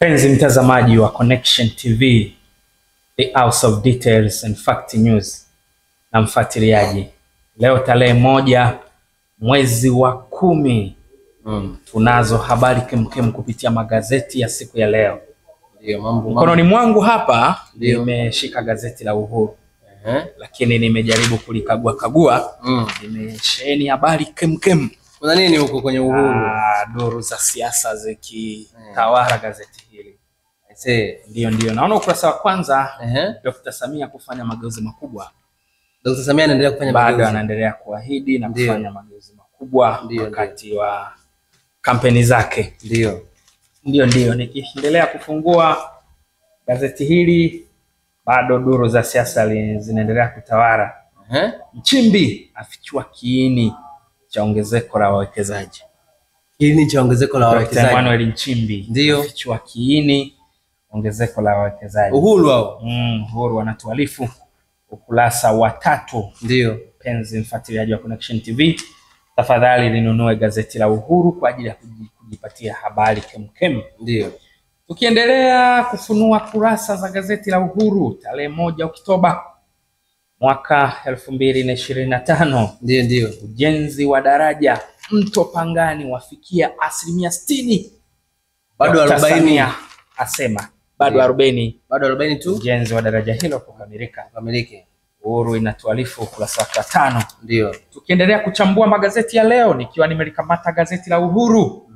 Mpenzi mtazamaji wa Connection TV, the house of details and fact news, na mfuatiliaji, leo tarehe 1 mwezi wa 10 tunazo habari kemkem kupitia magazeti ya siku ya leo. Ndio mambo. Mkononi mwangu hapa nimeshika gazeti la Uhuru. Lakini nimejaribu kulikagua kagua, nimesheheni habari kemkem. Kuna nini huko kwenye Uhuru? Duru za siasa zikitawala gazeti hili. Ndio ndio. Naona ukurasa wa kwanza, Dr. Samia kufanya mageuzi makubwa. Dr. Samia anaendelea kufanya mageuzi. Bado anaendelea kuahidi na kufanya mageuzi makubwa wakati wa kampeni zake. Ndio. Ndio ndio. Nikiendelea kufungua gazeti hili, bado duru za siasa zinaendelea kutawala. Nchimbi afichua kiini cha ongezeko la wawekezaji. Kiini cha ongezeko la wawekezaji. Emmanuel Nchimbi ndio afichua kiini ongezeko la wawekezaji. Uhuru hao. Uhuru anatualifu ukurasa wa 3. Ndio. Penzi mfuatiliaji wa Connection TV, tafadhali linunue gazeti la Uhuru kwa ajili ya kujipatia habari kemkem. Ndio. Tukiendelea kufunua kurasa za gazeti la Uhuru tarehe 1 Oktoba mwaka 2025. Ndio ndio. Ujenzi wa daraja Mto Pangani wafikia 60%. Bado 40 asema bado 40. Bado 40 tu. Ujenzi wa daraja hilo kukamilika. Kukamilike. Uhuru inatualifu ukurasa wa 5. Ndio. Tukiendelea kuchambua magazeti ya leo, nikiwa nimelikamata gazeti la Uhuru.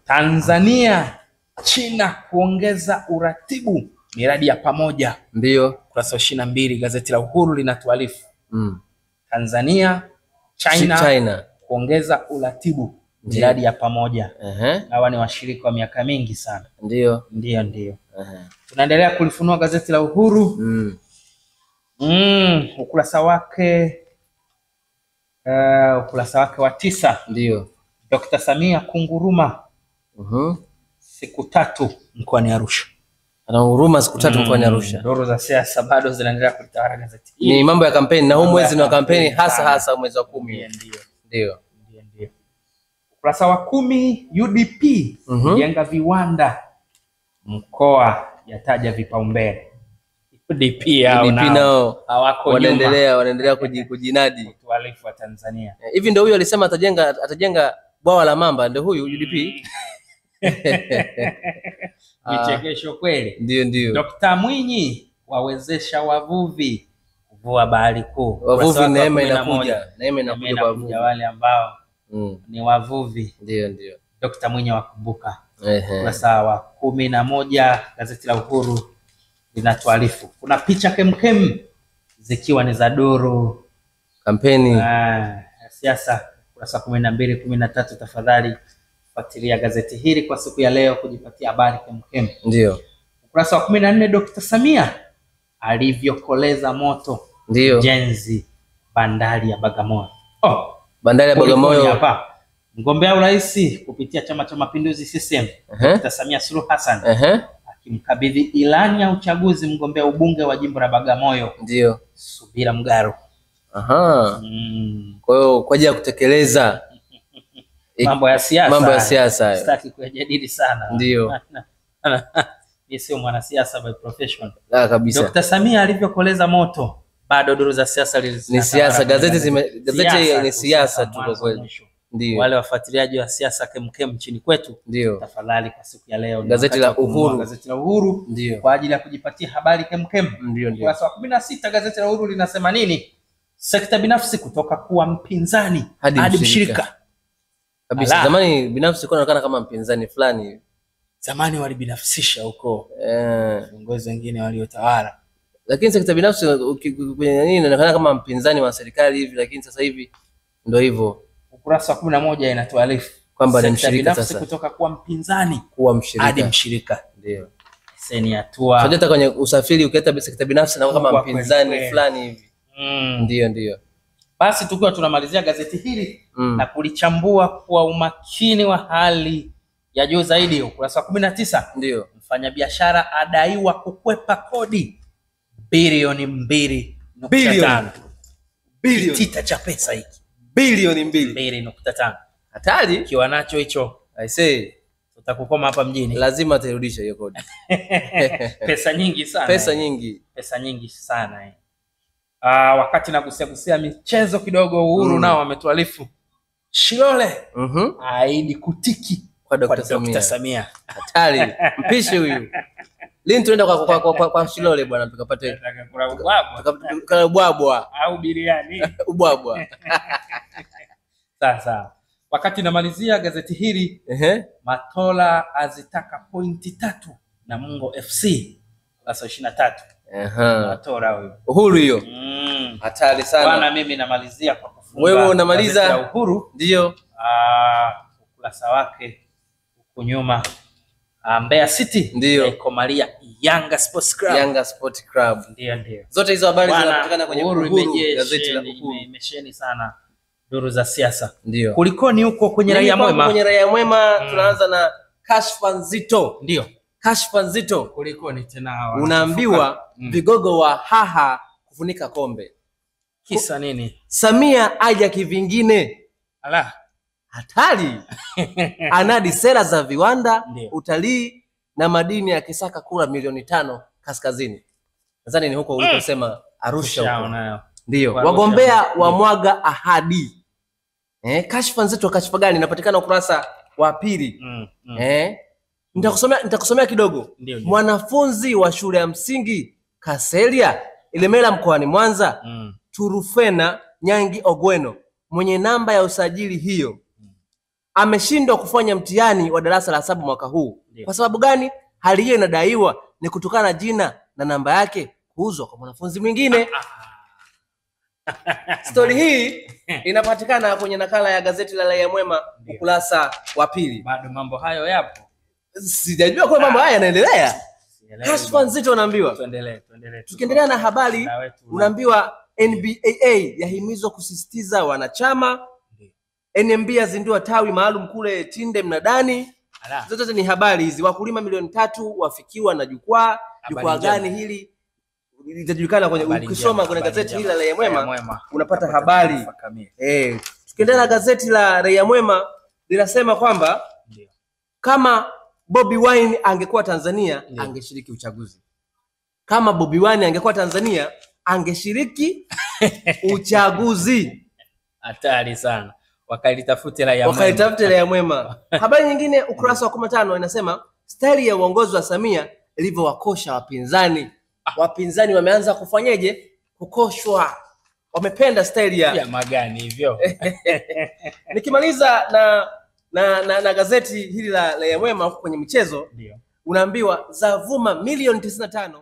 Tanzania China kuongeza uratibu miradi ya pamoja. Ndio. Ukurasa wa 22 gazeti la Uhuru linatualifu. Tanzania China kuongeza uratibu miradi ya pamoja. Hawa ni washirika wa miaka mingi sana. Ndio. Ndio ndio. Tunaendelea kulifunua gazeti la Uhuru. Ukurasa wake ukurasa wake wa 9. Ndio. Dr. Samia kunguruma siku 3 mkoani Arusha. Anahuruma siku 3 mkoani Arusha. Duru za siasa bado zinaendelea kutawala gazeti hili. Ni mambo ya kampeni na huu mwezi ni wa kampeni, hasa hasa mwezi wa 10. Ndio. Ndio. Ndio ndio. Ukurasa wa 10 UDP kujenga viwanda mkoa yataja vipaumbele. UDP hao hawako wanaendelea, wanaendelea kujinadi. Wahalifu wa Tanzania. Hivi ndio huyu alisema atajenga bwawa la mamba, ndio huyu UDP. Vichekesho kweli. Ndio ndio. Dr. Mwinyi wawezesha wavuvi kuvua bahari kuu. Wavuvi neema inakuja. Neema inakuja kwa wavuvi. Wale ambao ni wavuvi. Ndio ndio. Dr. Mwinyi wakumbuka. Ukurasa wa 11 gazeti la Uhuru linatuarifu. Kuna picha kemkem zikiwa ni za duru kampeni siasa. Ukurasa 12, 13, tafadhali fuatilia gazeti hili kwa siku ya leo kujipatia habari kemkem. Ndio. Ukurasa wa 14 Dr. Samia alivyokoleza moto ndio ujenzi bandari ya Bagamoyo. Bandari ya Bagamoyo hapa. Mgombea urais kupitia Chama cha Mapinduzi CCM, Dr. Samia Suluhu Hassan akimkabidhi ilani ya uchaguzi mgombea ubunge wa jimbo la Bagamoyo. Ndio. Subira Mgaro. Kwa hiyo kwa ajili ya kutekeleza mambo ya siasa. Mambo ya siasa. Sitaki kujadili sana. Ndio. Mimi sio mwanasiasa by profession. Kabisa. Dr. Samia alivyokoleza moto, bado duru za siasa ni siasa, gazeti ni siasa tu kwa kweli. Ndio. Wale wafuatiliaji wa siasa kemkem nchini kwetu, ndio. Tafadhali kwa siku ya leo gazeti la Uhuru, gazeti la Uhuru ndio kwa ajili ya kujipatia habari kemkem. Ndio ndio. Ukurasa wa 16 gazeti la Uhuru linasema nini? Sekta binafsi kutoka kuwa mpinzani hadi mshirika. Kabisa. Zamani binafsi ilikuwa inaonekana kama mpinzani fulani. Zamani walibinafsisha huko viongozi wengine waliotawala. Lakini sekta binafsi kwenye nini inaonekana kama mpinzani wa serikali hivi, lakini sasa hivi ndio hivyo. Ukurasa wa 11 inatuarifu kwamba ni mshirika sasa, kutoka kuwa mpinzani kuwa mshirika hadi mshirika. Ndio. Sasa ni hatua. Hata kwenye usafiri ukileta sekta binafsi na kama mpinzani fulani hivi. Ndio ndio. Basi tukiwa tunamalizia gazeti hili na kulichambua kwa umakini wa hali ya juu zaidi, ukurasa wa 19. Ndio. Mfanyabiashara adaiwa kukwepa kodi bilioni 2.5. Bilioni. Kitita cha pesa hiki. Bilioni 2. 2.5. Hatari. Kiwa nacho hicho. I say. Utakukoma hapa mjini. Lazima atairudisha hiyo kodi. Pesa nyingi sana. Pesa nyingi. Pesa nyingi sana. Wakati nagusia gusia michezo kidogo, Uhuru nao wametualifu. Shilole aahidi kutiki kwa kwa Dr. Samia. Dr. Samia. Hatari. Mpishi huyu. Lini tunaenda kwa Shilole bwana tukapate Nataka kula ubwabwa tukala ubwabwa, au biriani. ubwabwa. Sasa wakati namalizia gazeti hili, Matola azitaka pointi 3 Namungo FC kurasa 23. Matola huyu. Uhuru hiyo. Hatari sana. Bwana, mimi namalizia kwa kufunga. Wewe unamaliza. gazeti la Uhuru. Ndio. Ukurasa wake huku nyuma. Mbeya City Ndio. yaikomalia Yanga Sports Club. Yanga Sport Club. Ndio, ndio. Zote hizo habari Bwana, zinapatikana kwenye Uhuru Uhuru, gazeti la Uhuru. Imesheni sana duru za siasa. Ndio. Kulikoni huko kwenye Mimi Raia kwangu Mwema? Kwenye Raia Mwema tunaanza na kashfa nzito. Ndio. Kashfa nzito. Kulikoni tena hawa? Unaambiwa vigogo wa haha kufunika kombe. Kisa nini? Samia aja kivingine. Ala. Hatari. Anadi sera za viwanda, Ndio. utalii na madini akisaka kura milioni 5 kaskazini. Nadhani ni huko ulikosema Arusha huko. Nayo. Ndio. Arusha. Wagombea wa mwaga ahadi. Kashfa nzito, kashfa gani? Inapatikana ukurasa wa 2. Nitakusomea kidogo. Ndio, ndio. Mwanafunzi wa shule ya msingi Kaselia Ilemela mkoani Mwanza, Turufena Nyangi Ogweno mwenye namba ya usajili hiyo ameshindwa kufanya mtihani wa darasa la 7 mwaka huu. Ndio. Kwa sababu gani? Hali hiyo inadaiwa ni kutokana na jina na namba yake kuuzwa kwa mwanafunzi mwingine. Stori hii inapatikana kwenye nakala ya gazeti la Raia Mwema ukurasa wa 2. Bado mambo hayo yapo. Sijajua kwa mambo haya yanaendelea. Kashfa nzito unaambiwa. Tuendelee, tuendelee. Tukiendelea na habari unaambiwa NBAA yahimizwa kusisitiza wanachama. NMB yazindua tawi maalum kule Tinde Mnadani. Zote ni habari hizi. Wakulima milioni 3 wafikiwa na jukwaa. Jukwaa gani hili? Litajulikana kwenye ukisoma kwenye gazeti hili la Raia Mwema unapata habari. Tukiendelea na gazeti la Raia Mwema linasema kwamba kama Bobi Wine angekuwa Tanzania angeshiriki uchaguzi. Kama Bobi Wine angekuwa Tanzania angeshiriki uchaguzi. Hatari sana. Wakalitafute Raia Mwema. Wakalitafute Raia Mwema. Habari nyingine ukurasa wa 15 inasema staili ya uongozi wa Samia ilivyowakosha wapinzani. Wapinzani wameanza kufanyeje? Kukoshwa. Wamependa staili ya magani hivyo. Nikimaliza na gazeti hili la Raia Mwema huko kwenye michezo, unaambiwa zavuma milioni 95.